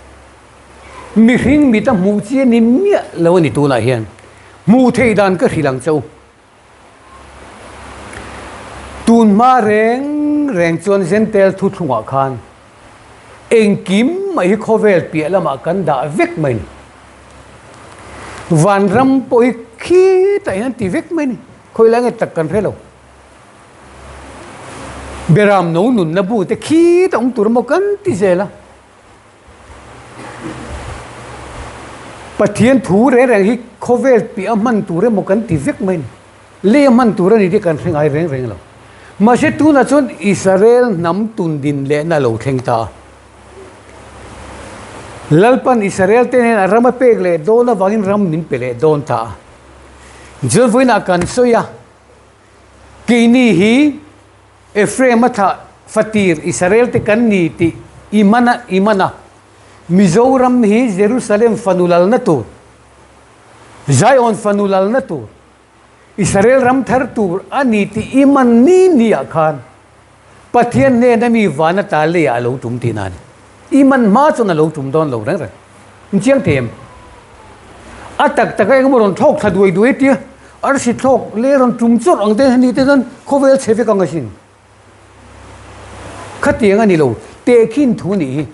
Speaker 1: Mihring mit a hmuh chi a ni miah lo a ni tunah hian. Hmuh theih dan ka hrilh ang che u. Tun hma reng reng chuan Jentail thuthlungah khan engkim mai hi khawvel piah lamah kan dah vek mai ni. Vanram pawh hi khitah hian ti vek mai ni. Khawi lai nge tak kan hre lo. Beram no nunna bu te khitah awm tur emaw kan ti zel a. Pathian thu reng reng hi khawvel piah a hman tur emaw kan ti vek mai a ni. Lei a hman tur a ni tih kan hre ngai reng reng lo. Mahse tunah chuan Israel hnam tun din lehna a lo thleng ta a. Lalpan Israel te nen a ram a pek leh dawn avangin ram min pe leh dawn ta a. Chuan vawiinah kan sawi a, keini hi Ephraim a thlah fatir Israel te kan ni tih i man a, i man a. Mizoram hi Jerusalem fanu lalna tur, Zion fanu lalna tur, Israel ram thar tur a ni tih i man ni ni ah khan Pathian hnena mi van ata leiah a lo tum tihna a ni. I man hma chuan a lo tum dawn lo reng reng. In chiang thei em? A tak taka engemaw rawn thlawk thla duai duai tia arsi thlawk leh rawn tum chawrh ang te ni te chuan khawvel chhe vek ang asin. Khatiang a ni lo, tehkhin thu nih hi.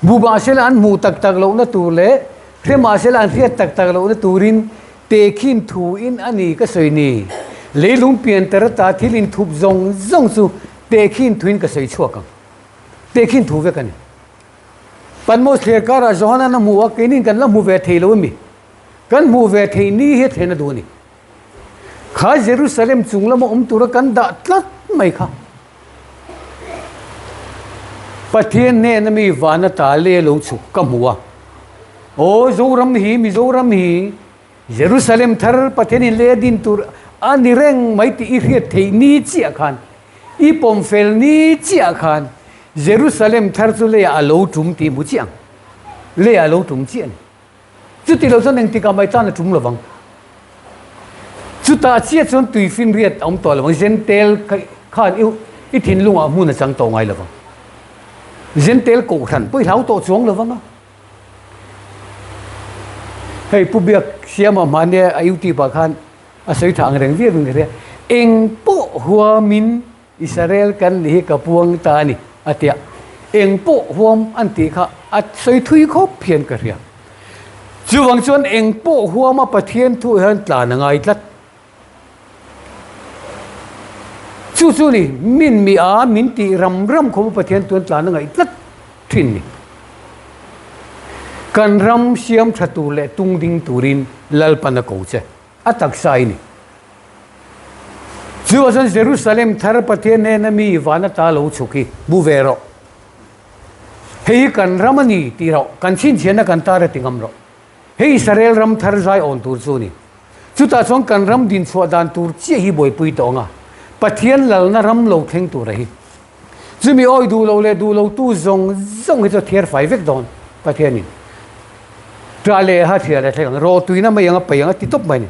Speaker 1: Hmu mahsela an hmuh tak tak lohna tur leh hre mahsela an hriat tak tak lohna turin tehkhin thu in a ni ka sawi ni. Leilung pian tar ata thil inthup zawng zawng chu tehkhin thuin ka sawi chhuak ang. Tehkhin thu vek a ni. Patmos thlir karah Johana'n a hmu a, keinin kan la hmu ve thei lo a mi? Kan hmuh ve theih ni hi a thlen a duh a ni. Kha Jerusalem chung lama awm tura kan dah tlat mai kha. Pathian hnena mi van ata le lo chhuk ka hmu a. Aw Zoram hi, Mizoram hi, Jerusalem thar Pathianin le a din tur a ni reng mai tih i hriat theih ni chiah khan, i pawm fel ni chiah khan Jerusalem thar chu leiah a lo tum tih hmu chiah ang. Leiah a lo tum chiah a ni. Chuti lo chuan engtikah mai tan a tum lo vang. Chutah chiah chuan tuifinriat a awm tawh lo vang. Zentel khan i thinlungah hmun a chang tawh ngai lo vang. Zentel kohhran pawh i hlau tawh chuang lo vang a. Hei Pu Biak Siama hmania a YouTube ah khan a sawi tha ang reng viau in ka hria. Eng pawh huamin Israel kan nih hi ka puang ta a ni a tia. Eng pawh huam an tih kha a sawi thui khawp hian ka hria. Chuvang chuan eng pawh huama Pathian thu hian tlan a ngai tlat. Chu chu ni min mi a min tih ram ram khawpa Pathian tuan tlan a ngaih tlat thin ni. Kan ram siam tha tur leh tung ding turin Lalpan a ko che. A taksa i ni. Chu ah chuan Jerusalem thar Pathian hnena mi van ata lo chhuk hi bu ve rawh. Hei hi kan ram a ni tih rawh, kan chhinchhiahna kan tar a ti ngam rawh. Hei Israel ram thar zai awn tur chu a ni. Chutah chuan kan ram dinchhuah dan tur chiah hi buaipui tawh ang a, Pathian lalna ram lo thleng tur a hi. Chumi awi duh lo leh duh lo tu zawng zawng hi chu a thiar fai vek dawn. Pathianin. Ṭah leh ha thial a thleng ang, rawhtuina mai ang a paih ang a ti tawp mai a ni.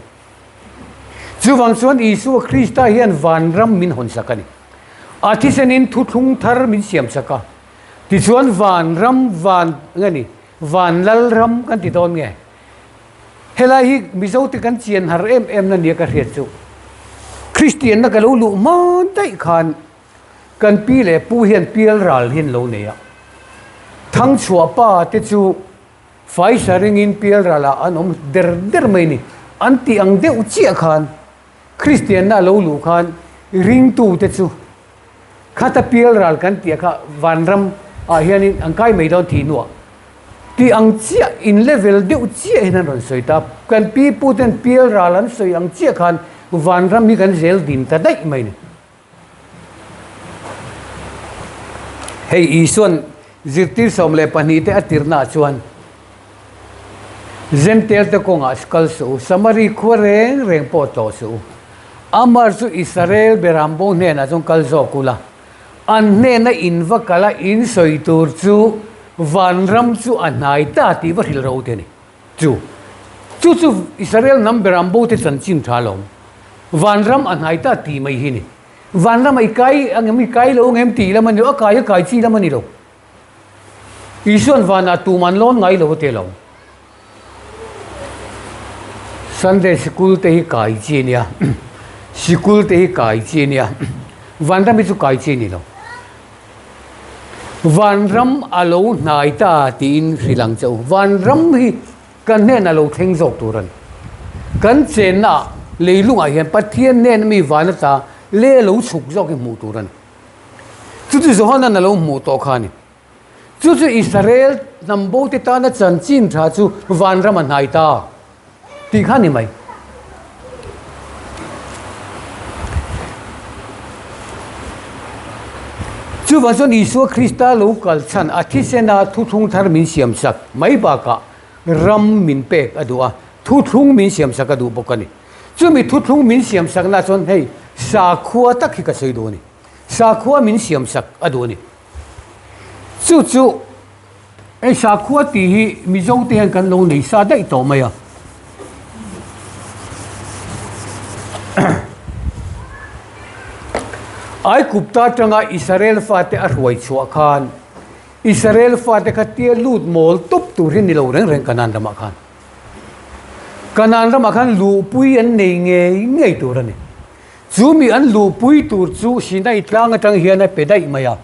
Speaker 1: Chuvang chuan Isua Krista hian vanram min hawnsak a ni. A thisenin thuthlung thar min siamsak a. Tichuan vanram van nge ni, van lal ram kan ti dawn nge? Helai hi Mizote kan chian har em em na nia ka hriat chu. Kristianna ka lo luh hma daih khan kan pi leh pu hian pial ral hi an lo nei a. Thangchhuah pa te chu faisa ringin pial ralah an awm der der mai ni. An tih ang deuh chiah khan Kristianna a lo luh khan ringtute chu Khata pial ral kan tih kha vanram ah hianin an kai mai dawn tih hnuah tih ang chiah in level deuh chiah hian an rawn sawi ta. Kan pi pu ten pial ral an sawi ang chiah khan vanram hi kan zel din ta daih mai ni. Hei Isuan zirtir 12 te a tirnaah chuan Zentel te kawngah kal suh u, Samari khua reng reng pawh tlawh suh u. Amar chu Israel berambo hnenah chuan kal zawk ula, an hnena in va kal a in sawi tur chu vanram chu a hnai ta tih va hrilh ro te a ni. Chu chu chu Israel hnam berambo te chanchin tha alawm. Vanram a hnai ta tih mai hi a ni. Vanram a i kai angem i kai lo angem tih lam a ni lo, a kai a kai chi lam a ni lo. Isuan vanah tum an lawn ngai lo a ti lo. Sunday sikul te hi kai chi a nia, sikul te hi kai chi a nia, vanram hi chu kai chi a ni lo. Vanram a lo hnai ta tiin hrilh ang che u. Vanram hi kan hnenah lo thleng zawk tur a ni. Kan chenna ah leilungah hian Pathian hnena mi van ata le lo chhuk zawk hi hmuh tur a ni. Chu chu Johana'n a lo hmuh tawh kha a ni. Chu chu Israel hnam bote tana chanchin tha chu vanram a hnai ta tih kha a ni mai. Chuvang chuan Isua Krista lo kal chhan a thisena thuthlung thar min siamsak mai bakah ram min pek a duh a, thuthlung min siamsak a duh bawk a ni. Chumi thuthlung min siamsakna chuan hei sakhua tak hi ka sawi duh a ni. Sakhua min siamsak a duh a ni. Chu chu hei sakhua tih hi Mizo te hian kan lo nei sa daih tawh mai a. Aikupta atanga Israel fate a hruai chhuah khan Israel fate kha tia lut mawl tawp tur hi ni lo reng reng Kanan ramah khan. Kanan ramah khan luhpui an nei ngei ngei tur a ni. Chu mi an luhpui tur chu Sinai tlang atang hian a pe daih mai a.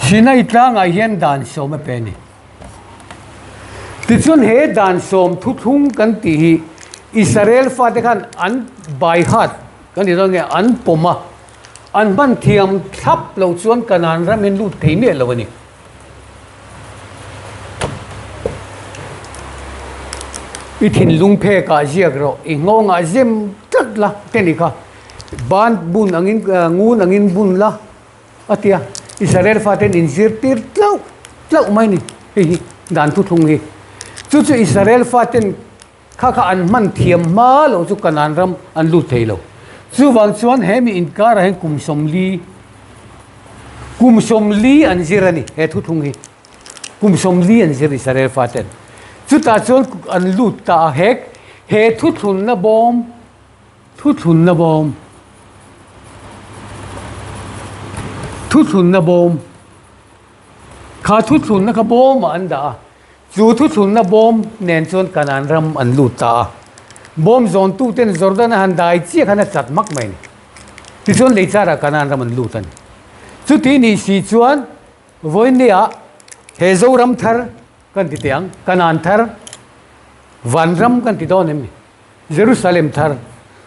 Speaker 1: Sinai tlangah hian dan sawm a pe a ni. Tichuan he dan sawm thuthlung kan tih hi Israel fate khan an by heart kan tih dawn nge an pawm a, an hman thiam thlap lo chuan Kanan ram hian lut thei miah lo a ni. I thinlung phekah ziak rawh, i nghawngah zem tlat la te ni kha. Ban bun angin, ngun angin bun la a ti a. Israel faten inzirtir tlauh tlauh mai ni hei hi dan thuthlung hi. Chu chu Israel faten Kha kha an hman thiam hma lo chu Kanan ram an lut thei lo. Chuvang chuan he mi inkarah hian kum 40, kum 40 an zir a ni he thuthlung hi. Kum 40 an zir Israel faten. Chutah chuan an lut ta a, he he thuthlunna bawm, thuthlunna bawm, thuthlunna bawm, kha thuthlunna kha bawmah an dah a. Chu thuthlunna bawm nen chuan Kanaan ram an lut ta a. Bawm zawntuten Jordan a han dai chiah khan a chat hmak mai a ni. Tichuan leichar ah Kanaan ram an lut a ni. Chuti nih si chuan vawinia he Zoram thar kan ti teh ang, Kanaan thar, Vanram kan ti dawn em ni? Jerusalem thar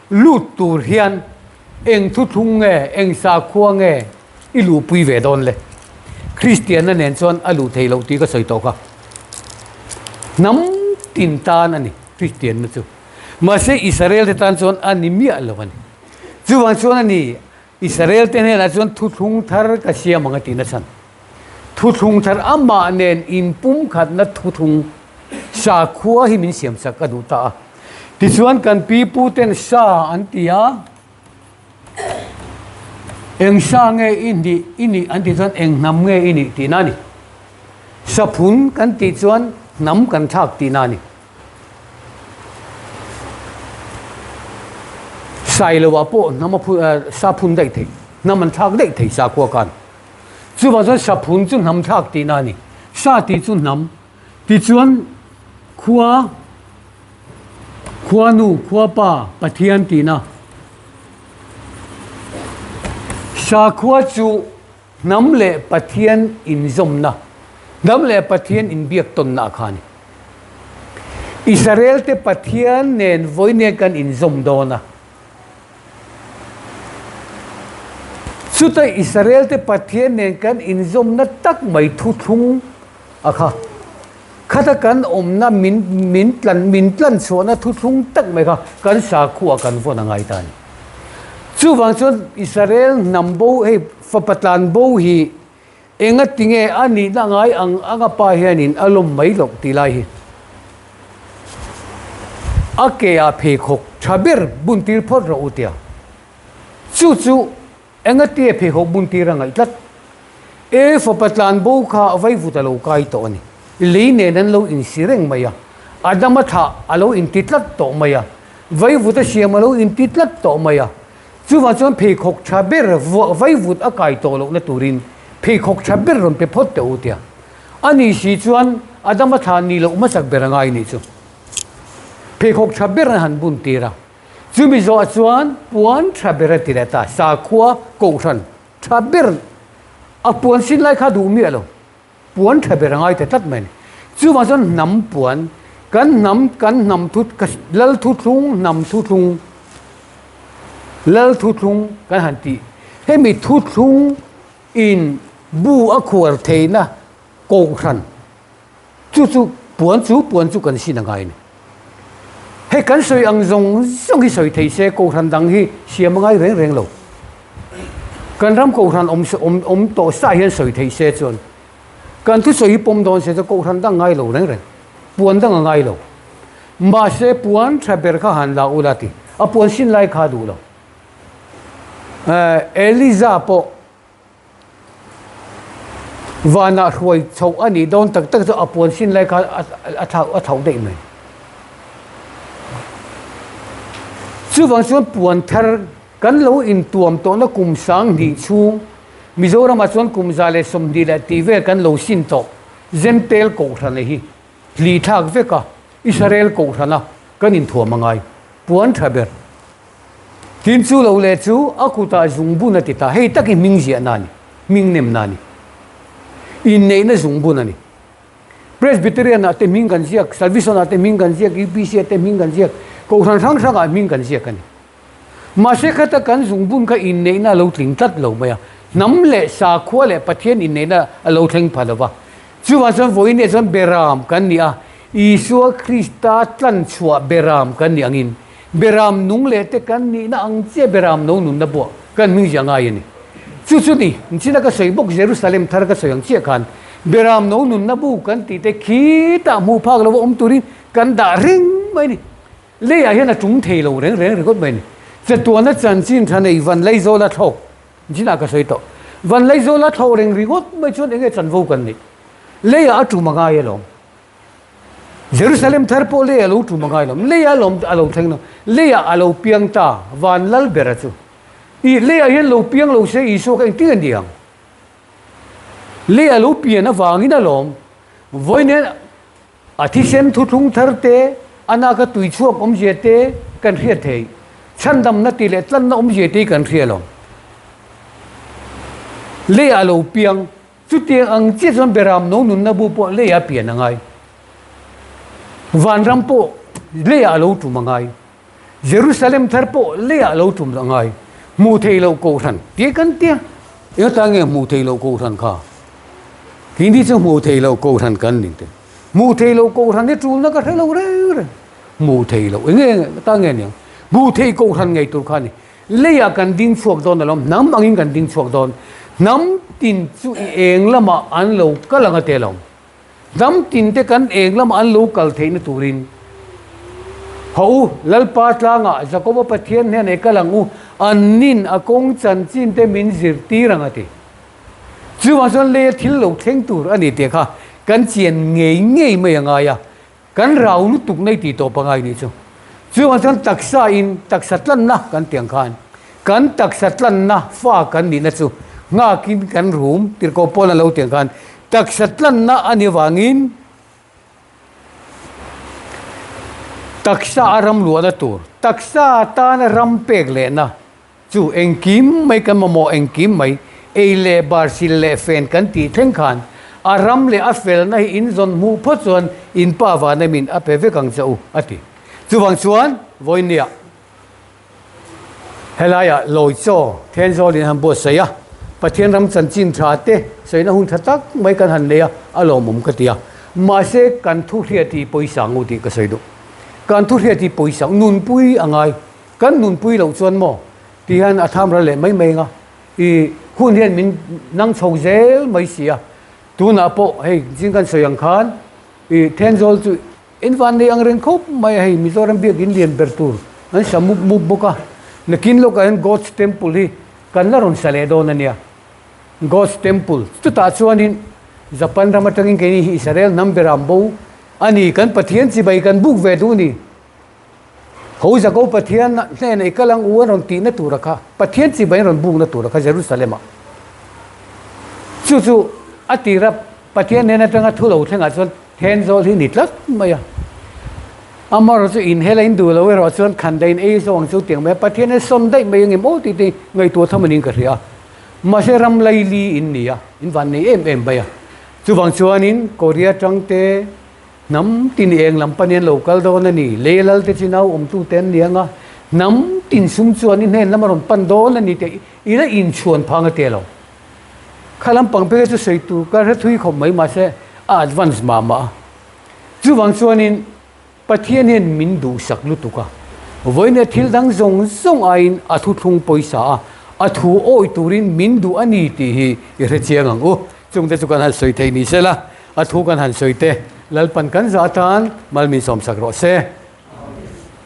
Speaker 1: lut tur hian eng thuthlung nge, eng sakhua nge i luhpui ve dawn le? Kristianna nen chuan a luh thei loh tih ka sawi tawh kha. Hnam tin tan a ni Kristianna chu. Mahse Israel te tan chuan a ni miah lo a ni. Chuvang chuan a ni Israel te hnenah chuan thuthlung thar ka siam ang a tihna chhan. Thuthlung thar amah nen inpumkhatna thuthlung sakhua hi min siamsak a duh ta a. Tichuan kan pi pu ten sa an ti a. Eng sa nge i nih i nih an tih chuan eng hnam nge i nih tihna a ni. Saphun kan tih chuan hnam kan thlak tihna a ni. Sailoah pawh hnam a phun sa phun daih thei, hnam an thlak daih thei sakhua khan. Chuvang chuan saphun chu hnam thlak tihna a ni. Sa tih chu hnam. Tichuan khua, khuanu, khuapa, Pathian tihna. Sakhua chu hnam leh Pathian inzawmna, hnam leh Pathian inbiak tawnna kha a ni. Israel-te Pathian nen vawiin kan inzawm dawn a. Chuta Israel-te Pathian nen kan inzawmna tak mai thuthlung a kha. Khata kan awmna min min tlan min tlan chhuahna thuthlung tak mai kha kan sakhuaah kan vawn a ngai ta a ni. Chuvang chuan Israel hnam bo hei fapa tlan bo hi enga tinge a nihna ngai ang anga pa hianin a lawm mai loh tih lai hi a ke ah pheikhawk tha ber bun tir phawt rawh u tia. Chu chu Enga tia pheikhawk bun tir a ngaih tlat. E fapa tlan bo kha vaivut a lo kai tawh a ni. Lei nen an lo insi reng mai a. Adama thlah a lo inti tlat tawh mai a. Vaivut a siam a lo inti tlat tawh mai a. Chuvang chuan pheikhawk tha ber vuah vaivut a kai tawh lohna turin pheikhawk tha ber rawn pe phawt teh u tia. A ni si chuan Adama thlah ni loh hmasak ber a ngai nih chu. Pheikhawk tha ber an han bun tir a. Chumi zawh chuan puan tha ber a ti leh ta, sakhua kohhran tha ber a puan sin lai kha duh miah lo, puan tha ber a ngai ta tlat mai a ni. Chuvang chuan hnam puan, kan hnam, kan hnam thu, lal thuthlung, hnam thuthlung, lal thuthlung kan han tih, hemi thuthlung in bu a khuar theihna kohhran, Chu chu puan chu puan chu kan sin a ngai a ni. Hei kan sawi ang zawng zawng hi sawi thei se Kohhran dang hi siam a ngai reng reng lo. Kan ram Kohhran awm awm awm tawh sa hian sawi thei se chuan kan thusawi hi pawm dawn se chuan Kohhran dang ngai lo reng reng. Puan dang a ngai lo. Mahse puan tha ber kha han la ula ti. A puan sin lai kha duh lo. Eliza pawh Vanah hruai chhoh a nih dawn tak tak chu a puan sin lai kha a thlak a thlauh daih mai. Chuvang chuan puan thar kan lo intuam tawhna kum 2000 chhung Mizoramah chuan kum 120 leh tih vel kan lo sin tawh Zentel Kohhran hi hli thlak vek a, Israel Kohhrana kan inthuam a ngai. Puan tha ber. Tin chu lo leh chu a kutah zungbun a ti ta. Hei tak hi hming ziahna a ni, hming nemna a ni. Inneihna zungbun a ni. Presbyterian ah te hming kan ziak, Salvation ah te hming kan ziak, UPC ah te hming kan ziak, Kohhran hrang hrang ah hming kan ziak a ni. Mahse khata kan zungbun kha inneihna a lo tling tlat lo mai a, hnam leh sakhua leh Pathian inneihna a lo thleng pha lo va. Chuvang chuan vawiin chuan Beram kan ni a, Isua Krista tlanchhuah Beram kan nih angin, Beram nung leh te kan nihna ang chiah Beram no nunna buah kan hming ziah ngai a ni. Chu chu ni, nchina ka sawi bawk Jerusalem thar ka sawi ang chiah khan Beram no nunna bu kan tih te khitah hmuh phak lova awm turin kan dah reng mai a ni. Leiah hian a tum thei lo reng reng ringawt mai a ni. Chatuana chanchin tha nei van Laizawla thlawk, nchina ka sawi tawh, van Laizawla thlawh reng ringawt mai chuan enge chanvo kan neih? Leiah a tum a ngai alawm. Jerusalem thar pawh lei a lo tum a ngai lo, lei a lawm a lo thleng lo, leiah a lo piang ta, van lal bera chu. I leiah hian lo piang lo se Isua kha engtin a ni ang? Lei a lo pian avangin a lawm. Vawiin a thisen thuthlung thar te, a naka tui chhuak awmzia te kan hriat thei. Chhandamna tih leh tlanna awmzia te hi kan hria lo. Leiah a lo piang. Chutiang ang chiah chuan Beram no nunna bu pawh leiah pian a ngai. Vanram pawh leiah a lo tum a ngai. Jerusalem thar pawh leiah a lo tum a ngai. Hmuh theih loh kohhran tih kan tia. Eng atan nge hmuh theih loh kohhran kha? Hindi chu hmuh theih loh kohhran kan ni te. Hmuh theih loh kohhran hi tulna ka hre lo reng reng. Hmuh theih loh eng atan nge niang? Hmuh theih kohhran ngei tur kha a ni. Leiah kan ding chhuak dawn alawm, hnam angin kan ding chhuak dawn. Hnam tin chu i eng lamah an lo kal ang a ti alawm. Hnam tin te kan eng lamah an lo kal theihna turin Haw u, Lalpa tlangah Jakoba Pathian hnenah i kal ang u. Annin a kawng chanchin te min zirtir ang a ti. Chuvang chuan leia thil lo thleng tur a ni tih kha kan chian ngei ngei mai a ngai a, kan rau lutuk nei tih tawp a ngai nih chu. Chuvang chuan taksa in taksa tlanna kan tih ang khan kan taksa tlanna fa kan nihna chu nghakin kan rum tirhkoh pawn a lo tih ang khan taksa tlanna a nih avangin Taksa a ram luahna tur, taksa tana ram pek lehna chu engkim mai kan mamawh engkim mai, ei leh bar sil leh fen kan tih thleng khan a ram leh a felna hi in zawn hmuh phawt chuan in pa vanemin a pe vek ang che u, a ti. Chuvang chuan vawinia Helaiah lawi chaw Thenzawl in han buatsaih a, Pathian ram chanchin tha te sawina hun tha tak mai kan han nei a, a lawmawm ka ti a. Mahse kan thu hriat hi pawisa ang u tih ka sawi duh. Kan thu hriat hi pawisa ang, nunpui a ngai. Kan nunpui loh chuan maw ti hian a tham ral leh mai mai ang a, i hun hian min nang chho zel mai si a. Tunah pawh hei zing kan sawi ang khan i Thenzawl chu In van nei ang reng khawp mai a hei Mizoram biakin lian ber tur an sa mup mup bawk a, nakin lawkah hian God's Temple hi kan la rawn sa leh dawn a nia. God's Temple chutah chuanin Japan ram atangin keini hi Israel hnam beram bo a ni, kan Pathian chibai kan buk ve duh ni. Ho Jakob Pathian hnenah i kal ang u an rawn tihna tura kha Pathian chibai an rawn bukna tura kha Jerusalem ah. Chu chu a tira Pathian hnen atanga thu lo thlengah chuan Thenzawl hi ni tlat mai a. Amaherawhchu chu inhel a induh lo erawh chuan khandaih in ei zawk ang chu tiang mai a, Pathian hian sawn daih mai ang em aw tih te ngaihtuah tham anin ka hria a. Mahse ram laili in ni a, in van nei em em mai a. Chuvang chuanin Korea tang te hnam tin eng lam panin an lo kal dawn a ni, lei lal te chu nau awmtu te an ni ang a, hnam tin sum chuan i hnen lam a rawn pan dawn a ni tih i la inchhuan phang a tia lo. Kha lampang phei chu sawi tur ka hre thui khawp mai mahse a advance mah mah a. Chuvang chuanin Pathian hian min duhsak lutuk a, vawiin thil dang zawng zawng aiin a thuthlung pawisa a, a thu awih turin min duh a ni tih hi i hre chiang ang u. Chungte chu kan han sawi thei ni sela, a thu kan han sawi te Lalpan kan zah atan mal min sawmsak rawh se.